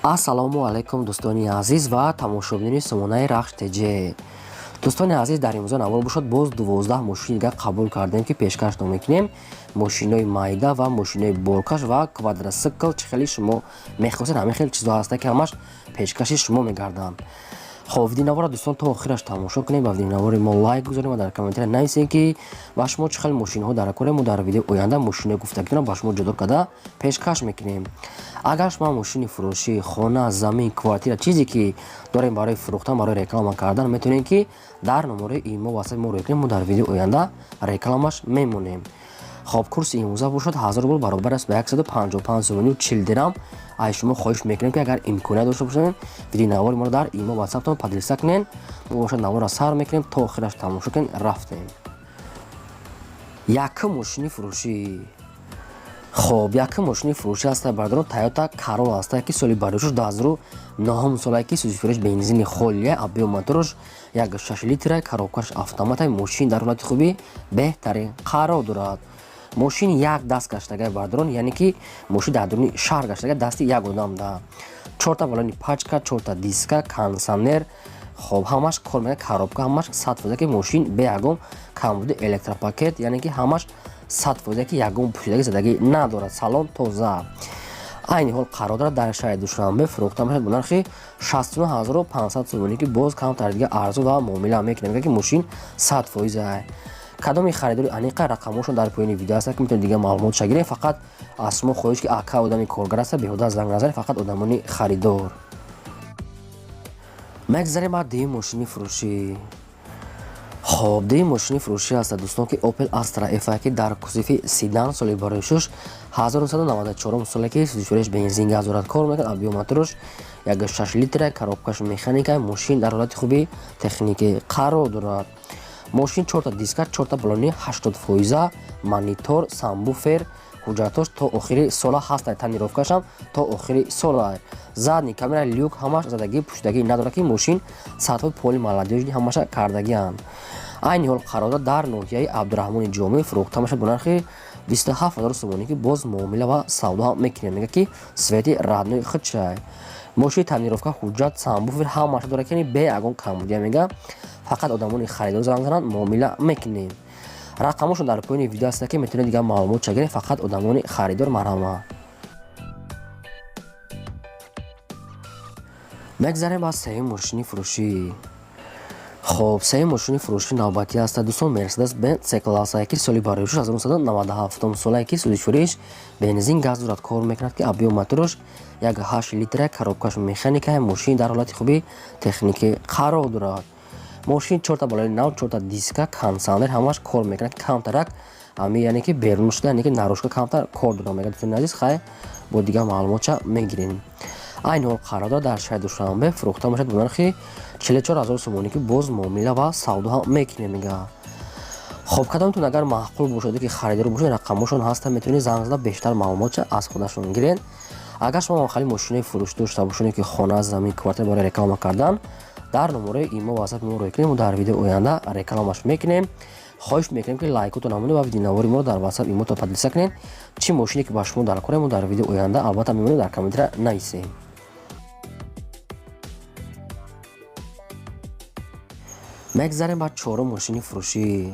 Ассалому алайкум, дӯстони азиз ва тамошобинони сомонаи Рахш ТЖ. Дӯстони азиз, дар имрӯза навор бошад, боз 12 мошини дигар қабул кардем, ки пешкаш мекунем. Мошинои майда ва мошинои боркаш ва квадросикл, чӣ хеле шумо мехостед, ҳамин хел чизҳо ҳаста, ки ҳамаш пешкаши шумо мегарданд. Хоб, видеонаворро, дӯстон, то охираш тамошо кунем ва видеонавори мо лайк гузорем ва дар комментария нависем, ки ба шумо чӣ хел мошинҳо дар корем. Мо дар видеои оянда мошинои гуфтагиро ба шумо ҷудо карда пешкаш мекунем. Агар шумо мошини фурӯшӣ, хона, замин, квартира, чизе ки дорем барои фурӯхтан, барои реклама кардан, метавонем, ки дар номерои имо, ватсапи мо рӯй кунем, мо дар видеои оянда рекламаш мемонем. Хоб, курси имрӯза бошад 1000 рубл, баробар аст ба 155 сомонию 40 дирам. Аз шумо хоҳиш мекунем, ки агар имконият дошта бошед, видеонавори моро дар имо, ватсаптон поделиться кунед. Мо бошад наворро сар мекунем, то охираш тамошо кунед. Рафтем. Якум мошини фурӯшӣ. Хоб, якум мошини фурӯшӣ ҳаста, бародарон, Тойота Королла ҳаста, ки соли бароишош 2009 солае, ки сӯзишвориш бензини холия, объём мотораш 1,6 литра, коробкаш автомата. Мошин дар ҳолати хуби беҳтарин қарор дорад. Мошин як даст гаштагай, бародарон, яъне ки мошин дар дуруни шаҳр гаштага, дасти як одам да. Чорта балони пачка, чорта диска, кондитсионер, хоб, ҳамаш кор мекунад, коробка ҳамаш 100%, ки мошин бе ягон камбуди, электропакет, яъне ки ҳамаш 100%, ки ягон пӯшидагӣ, задагӣ надорад, салон тоза. Айни ҳол қарор дорад дар шаҳри Душанбе, фурӯхта мешавад бо нархи 69 500 сомонӣ, ки боз камтар дига арзон ва муомила мекунем, ки мошин 100%. Кадоми харидори аниқа, рақамҳошон дар поёни видео ҳаст, ки метавонед дига маълумотша гирем. Фақат аз шумо хоҳиш, ки ака одами коргар аста, беҳуда занг назанед, фақат одамони харидор. Мегзарем ба дуюм мошини фурӯшӣ. Хоб, дуюм мошини фурӯшӣ ҳаста, дӯстон, ки Opel Astra F, ки дар кузови седан, соли барои 1994 соле, ки сӯзишвориш бензин, газ дорад, кор мекунад, объём мотораш 1,6 литра, коробкаш механика. Мошин дар ҳолати хуби техникӣ қарор дорад. Мошин чорта диска, чорта балони 80%, монитор, сабвуфер, ҳуҷҷатош то охири сола ҳаста, тонировкашам то охири сола, задний камера, люк, ҳамаш задагӣ, пӯшидагӣ надорад, ки мошин сатҳо поли молодёжный ҳамаша кардагианд. Айни ҳол қарор дорад дар ноҳияи Абдураҳмони Ҷомӣ, фурӯхта мешавад бо нархи 27 000 сомонӣ, ки боз муомила ва савдо ҳам мекунем. Мега, ки цвети родной худшай. Мошини тонировка, ҳуҷҷат, сабвуфер ҳамаша дорад, ки бе ягон камбудия. Мега, фақат одамони харидор занг зананд, муомила мекунем. Рақамошон дар поёни видео ҳаста, ки метавонед дигар маълумот гиред. Фақат одамони харидор, марҳамат. Мегзарем ба сеюм мошини фурӯшӣ. Хоб, сеюм мошини фурӯшӣ навбатӣ ҳаста, дӯстон, Мерседес Бенз С класса, ки соли бароишош 1997 солае, ки сӯзишвориш бензин, газ дорад, кор мекунад, ки объём мотораш 1,8 литра, коробкаш механика. Мошин дар ҳолати хуби техникӣ қарор дорад. Мошин чорта балони нав, чорта диска, кондитсионер, ҳамаш кор мекунад. Камтарак ами, яъне ки берун шуда, яъне ки наружка камтар кор дорад, мега. Дӯстони азиз, хай, бо дигар маълумотша мегирем. Айни ҳол қарор дорад дар шаҳри Душанбе, фурӯхта мешавад бо нархи 44 000 сомонӣ, ки боз муомила ва савдо ҳам мекунем, мега. Хоб, кадомтон агар маъқул бошад, ки харидор бошед, рақамҳошон ҳаста, метавонед занг зада бештар маълумотша аз худашон гиред. Агар шумо хали мошинои фурӯш дошта бошед, ки хона, замин, квартира барои реклама кардан, дар номерои имо, ватсапи мо рӯй кунем, мо дар видеои оянда рекламаш мекунем. Хоҳиш мекунем, ки лайкотон намонед ва видеонавори моро дар ватсап, имото поделиться кунед. Чӣ мошине ки ба шумо дар корем, мо дар видеои оянда албатта мемонем, дар комментария нависем. Мегзарем ба чорум мошини фурӯшӣ.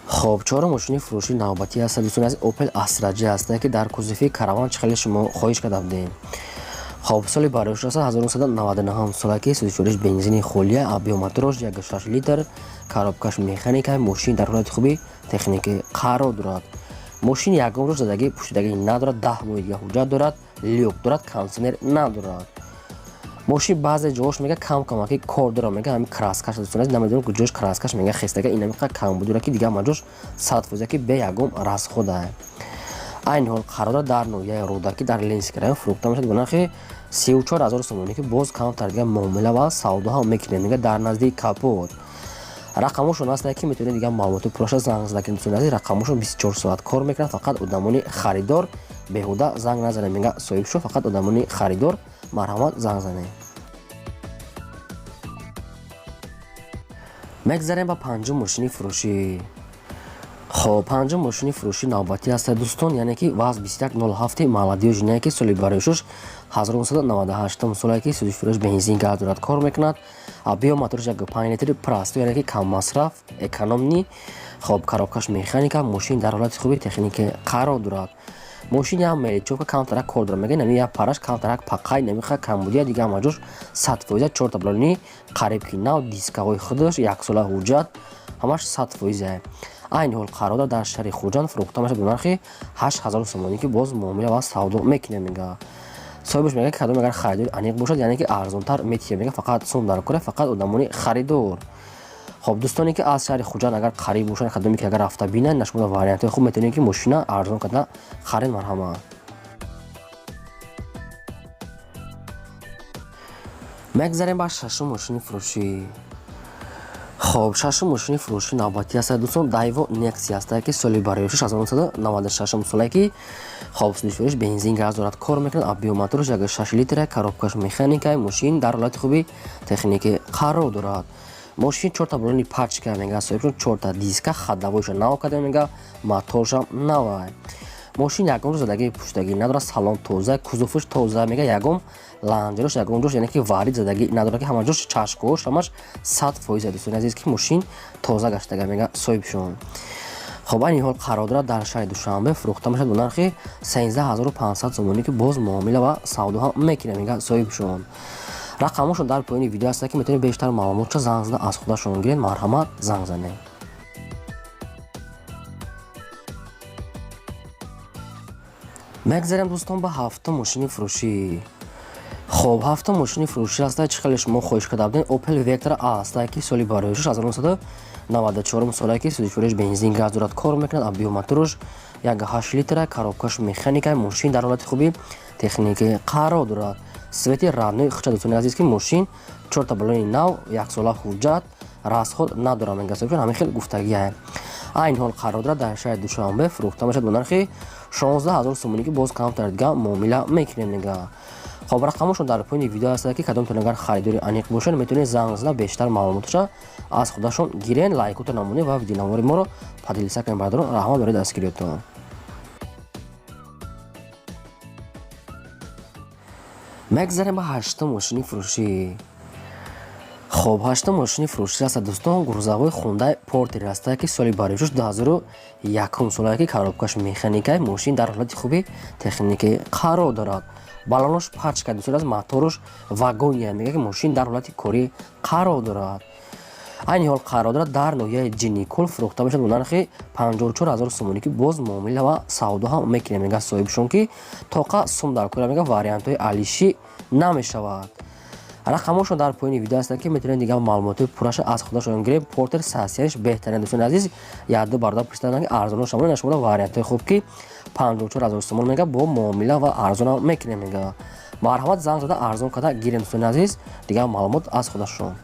Хоб, чорум мошини фурӯшӣ навбатӣ ҳаста, дӯстони азиз, Opel Astra J ҳаста, ки дар кузови караван, чӣ хеле шумо хоҳиш карда будем. Хоб, соли бароиш аст 1999 сола, ки сӯзишвориш бензини холия, объём мотораш 1,6 литр, коробкаш механика. Мошин дар ҳолати хуби техникӣ қарор дорад. Мошин ягон рӯз задагӣ, пӯшидагӣ надорад, 10 моҳи дига ҳуҷҷат дорад, люк дорад, кондитсионер надорад. Мошин баъзе ҷоҳош, мега, кам камаки кор дорад, мега, ҳами краскаш, дӯстони азиз, намедонам куҷош краскаш, мега, хестага, инамиқа камбуди дорад, ки дигар маҷош 100%, ки бе ягон расхода. Айни ҳол қарор дорад дар ноҳияи Рӯдакӣ, дар Ленинский район, фурӯхта мешавад бо нархи 34 000 сомонӣ, ки боз камтар дигар муомила ва савдо ҳам мекунем, мега, дар наздии капот. Рақамошон ҳаста, ки метавонед дигар маълумоти пурраша занг зада кунед. Дӯстони азиз, рақамошон 24 соат кор мекунад. Фақат одамони харидор, беҳуда занг назанед, мега, соҳиб шо. Фақат одамони харидор, марҳамат, занг занед. Мегзарем ба панҷум мошини фурӯшӣ. Хоб, панҷум мошини фурӯшӣ навбатӣ ҳаста, дӯстон, яъне ки ВАЗ 2107 молодёжный, ки соли бароишош 1998 соле ки сӯзишфурӯш бензин газ дорад, кор мекунад. Объём мотораш 1,5 литр, простой, яъне ки каммасраф, экономный. Хоб, коробкаш механика, мошин дар ҳолати хуби техникӣ қарор дорад. Мошин ям мелечовка камтарак кор дорад, мега нами як параш камтарак пақай намиха камбудия, дига ҳама ҷош 100%, чорта балони қариб ки нав, дискаҳои худаш, яксола ҳуҷҷат, ҳамаш 100%. Айни ҳол қарор дорад дар шаҳри Хуҷанд, фурӯхта мешавад бо нархи 8000 сомонӣ, ки боз муомила ва савдо мекунем, мега соҳибаш. Мега, кадом агар харидори аниқ бошад, яъне ки арзонтар метиҳад, мега фақат сум дар кора, фақат одамони харидор. Хоб, дӯстоне ки аз шаҳри Хуҷанд агар қариб бошанд, кадоме ки агар рафта бинанд, нашумо вариантҳои хуб метавонед ки мошина арзон карда харед, марҳамат. Мегзарем ба шашум мошини фурӯшӣ. Хоб, шашум мошини фурӯшӣ навбатӣ аст, дӯстон, Дайво Некси аст, ки соли барои 1996 соле ки, хоб, сӯзишфурӯш бензин газ дорад, кор мекунад. Объём мотораш 1,6 литра, коробкаш механика, мошин дар ҳолати хуби техникӣ қарор дорад. Мошин чорта балони пачка, мега соҳибшон, чорта диска, ходовойша нав карда, мега моторшам навай. Мошин ягон рӯз задагии пуштагӣ надорад, салон тоза, кузовш тоза, мега ягон ланҷарош, ягон ҷош, яъне ки варид задагӣ надорад, ки ҳама ҷош чашкош ҳамаш 100%, дӯстони азиз, ки мошин тоза гаштага, мега соҳибшон. Хоб, айни ҳол қарор дорад дар шаҳри Душанбе, фурӯхта мешавад бо нархи 13 500 сомонӣ, ки боз муомила ва савдо ҳам мекунад, мега соҳибшон. Рақамошон дар поёни видео ҳаста, ки метавонед бештар маълумотша занг зада аз худашон гиред. Марҳамат, занг занед. Мегзарем, дӯстон, ба ҳафтум мошини фурӯшӣ. Хоб, ҳафтум мошини фурӯшӣ аста, чӣ хеле шумо хоҳиш карда будем, Opel Vectra A аста, ки соли барои 1994 соле ки сӯзишфурӯш бензин газ дорад, кор мекунад. Объём мотораш 1,8 литра, коробкаш механика, мошин дар ҳолати хуби техникӣ қарор дорад. Цвети родной хча, дӯстони азиз, ки мошин чорта балони нав, яксола ҳуҷҷат, расход надорад, мега соҳибшон, ҳамин хел гуфтагиа. Айни ҳол қарор дорад дар шаҳри Душанбе, фурӯхта мешавад бо нархи 16 000 сомонӣ, ки боз камтар дига муомила мекунем, мега. Хоб, рақамошон дар поёни видео ҳаста, ки кадомтон агар харидори аниқ бошед, метавонед занг зада бештар маълумоташа аз худашон гирен. Лайкото намонед ва видеонавори моро поделиться кунед, бародарон. Раҳмат барои дастгириётон. Мегзарем ба ҳаштум мошини фурӯшӣ. Хоб, ҳаштум мошини фурӯшӣ аст, дӯстон, грузовой Хундай Портер аст, ки соли барои 2001 соле ки коробкаш механика, мошин дар ҳолати хуби техникӣ қарор дорад. Балонош пачка, дӯстон, аз моторш вагония, мега ки мошин дар ҳолати корӣ қарор дорад. Айни ҳол қарор дорад дар ноҳияи Ҷиникул, фурӯхта мешавад бо нархи 54 000 сомонӣ, ки боз муомила ва савдо ҳам мекунем, мега соҳибшон, ки тоқа сум дар кора, мега вариантҳои алишӣ намешавад. Рақамошон дар поёни видео ҳастанд, ки метавонед дигар маълумотҳои пурраша аз худашон гиред. Портер состояниш беҳтарин, дӯстони азиз. Якду бародар пурсиданд, ки арзонро шамон шуморо вариантҳои хуб, ки 54 000 сомон, мега бо муомила ва арзонам мекунем, мега. Марҳамат, занг зада арзон карда гирем, дӯстони азиз, дигар маълумот аз худашон.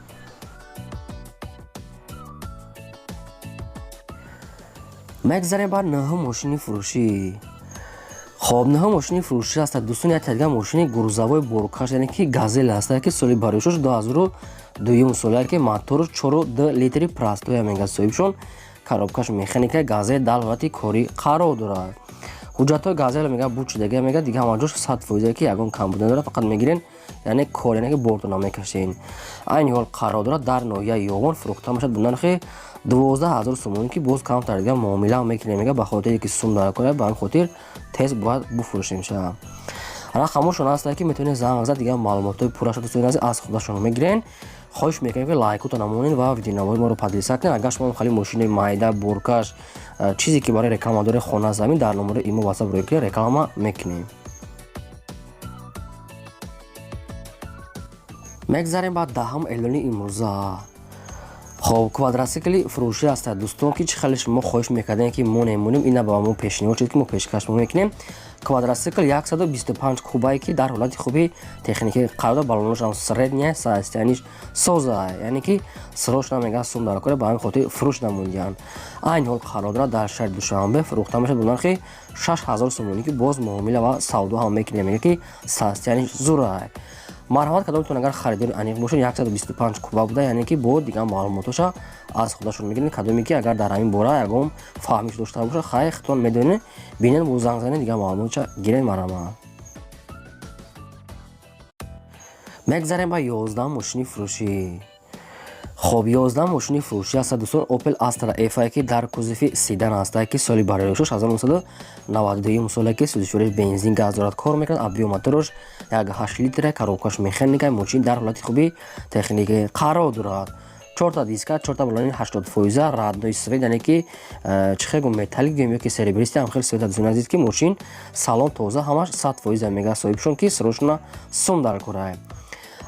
Мегзарем ба нӯҳум мошини фурӯшӣ. Хоб, нӯҳум мошини фурӯшӣ аст, дӯстон, як дигар мошини грузовой боркаш, яъне ки Газел аст, ки соли бароишош 2002 соле ки моторш 4,2 литри, простой, мега соҳибшон, коробкаш механика. Газел дар ҳолати корӣ қарор дорад. Ҳуҷҷатҳои Газел, мега, бучидага, мега дига ҳама ҷош 100%, ки ягон камбуд надорад, фақат мегирен, яъне кор, яъне ки бортона мекашен. Айни ҳол қарор дорад дар ноҳияи Ёвон, фурӯхта мешавад бо нархи 12 000 сомонӣ, ки боз камтар дига муомила мекунем, мега ба хотире ки сум дар кора, ба ҳамин хотир тез бояд буфурӯшем ша. Рақамошон ҳастанд, ки метавонед занг зад, дигар маълумотҳои пурраша, дӯстони азиз, аз худашон мегирен. Хоҳиш мекунем, ки лайкото намонед ва видеонавори моро поделиться кунед. Агар шумо хали мошини майда боркаш, чизе ки барои реклама доред, хона, замин, дар номери имо, ватсап рӯй кунед, реклама мекунем. Мегзарем ба даҳум эълони имрӯза. Хоб, квадросикли фурӯшӣ ҳастад, дӯстон, ки чӣ хеле шумо хоҳиш мекардем, ки мо немонем, ина ба мо пешниҳод шуд, ки мо пешкаш мекунем. Квадросикл 125 кубае, ки дар ҳолати хуби техникӣ қарор дорад, балоношам средняя, состояниш соза, яъне ки срош намега сум дар кора, ба ҳамин хотир фурӯш намондиҳанд. Айни ҳол қарор дорад дар шаҳри Душанбе, фурӯхта мешавад бо нархи 6000 сомонӣ, ки боз муомила ва савдо ҳам мекунем, мега ки состояниш зура. Марҳамат, кадомтон агар харидори аниқ бошед, 125 куба буда, яъне ки бо дигар маълумотоша аз худашон мегиред. Кадоме ки агар дар ҳамин бора ягон фаҳмиш дошта бошад, хай, худтон медонед, бинед, бо занг занед, дигар маълумотша гиред, марҳамат. Мегзарем ба 11-ум мошини фурӯшӣ. Хоб, 11-ум мошини фурӯшӣ аст, дӯстон, Opel Astra F, ки дар кузови седан аст, ки соли бароишуш 1992 соле, ки сӯзишвориш бензин, газ дорад, кор мекунад. Объём мотораш 1,8 литра, коробкаш механика. Мошин дар ҳолати хуби техникӣ қарор дорад. Чорта диска, чорта балони 80%, родной цвет, яъне ки чӣ хел гум, металлик гӯем ё ки серебристый, ҳам хел цвет. Дӯстони азиз, ки мошин салон тоза, ҳамаш 100%. Мега соҳибшон, ки срочно сум дар кора.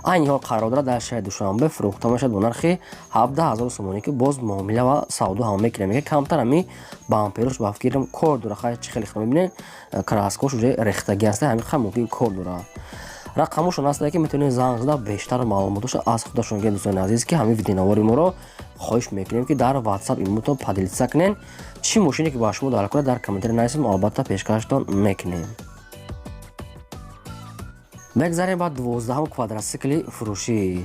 Айни ҳол қарор дорад дар шаҳри Душанбе, фурӯхта мешавад бо нархи 17 000 сомонӣ, ки боз муомила ва савдо ҳам мекунем. Мега, камтар ҳами бамперош, ба фикрам, кор дорад. Хай, чӣ хеле мебинед, краскош уже рехтагӣ аст, ҳамин қадр мумкин кор дорад. Рақамошон ҳаст, ки метавонед занг зада, бештар маълумотошо аз худашон гиред. Дӯстони азиз, ки ҳамин видеонавори моро хоҳиш мекунем, ки дар WhatsApp имутон поделиться кунед. Чӣ мошине ки ба шумо дар кора, дар комментарий нависед, мо албатта пешкаштон мекунем. Мегзарем ба 12-ҳам квадросикли фурӯшӣ.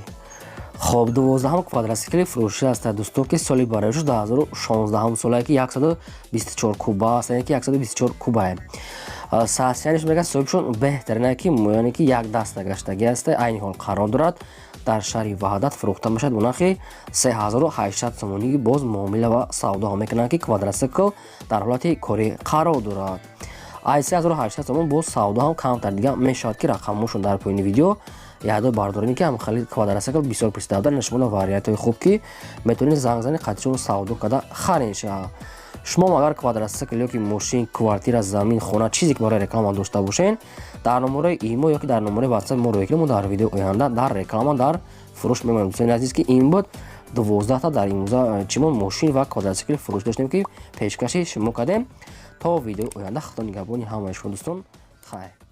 Хоб, 12-ҳам квадросикли фурӯшӣ аст, дӯстон, ки соли бароишуш 2016 солае, ки 124 куба аст, яъне ки 124 кубае. Состояниш, мега соҳибшон, беҳтарина, ки яъне ки як даста гаштагӣ аст. Айни ҳол қарор дорад дар шаҳри Ваҳдат, фурӯхта мешавад бо нархи 3800 сомонӣ, боз муомила ва савдо мекунанд, ки квадросикл дар ҳолати корӣ қарор дорад. Ай 3800 сомон боз савдо ҳам камтар дига мешавад, ки рақамҳошон дар поёни видео. Ядо бардорем, ки ҳам хали квадросикл бисёр пурсида будан. Шумо вариантҳои хуб, ки метавонед занг занед, қатишон савдо карда харен шава. Шумо агар квадросикл ёки мошин, квартира, замин, хона, чизе ки барои реклама дошта бошед, дар номерои имо ёки дар номерои WhatsApp мо рӯй кунед, мо дар видеои оянда дар реклама, дар фурӯш мемонем. Дӯстони азиз, ки ин буд 12-та дар имрӯза чимон мошин ва квадросикли фурӯш доштем, ки пешкаши шумо кардем. То видеои оянда, Худо нигаҳбони ҳамаи шумо, дӯстон. Хайр.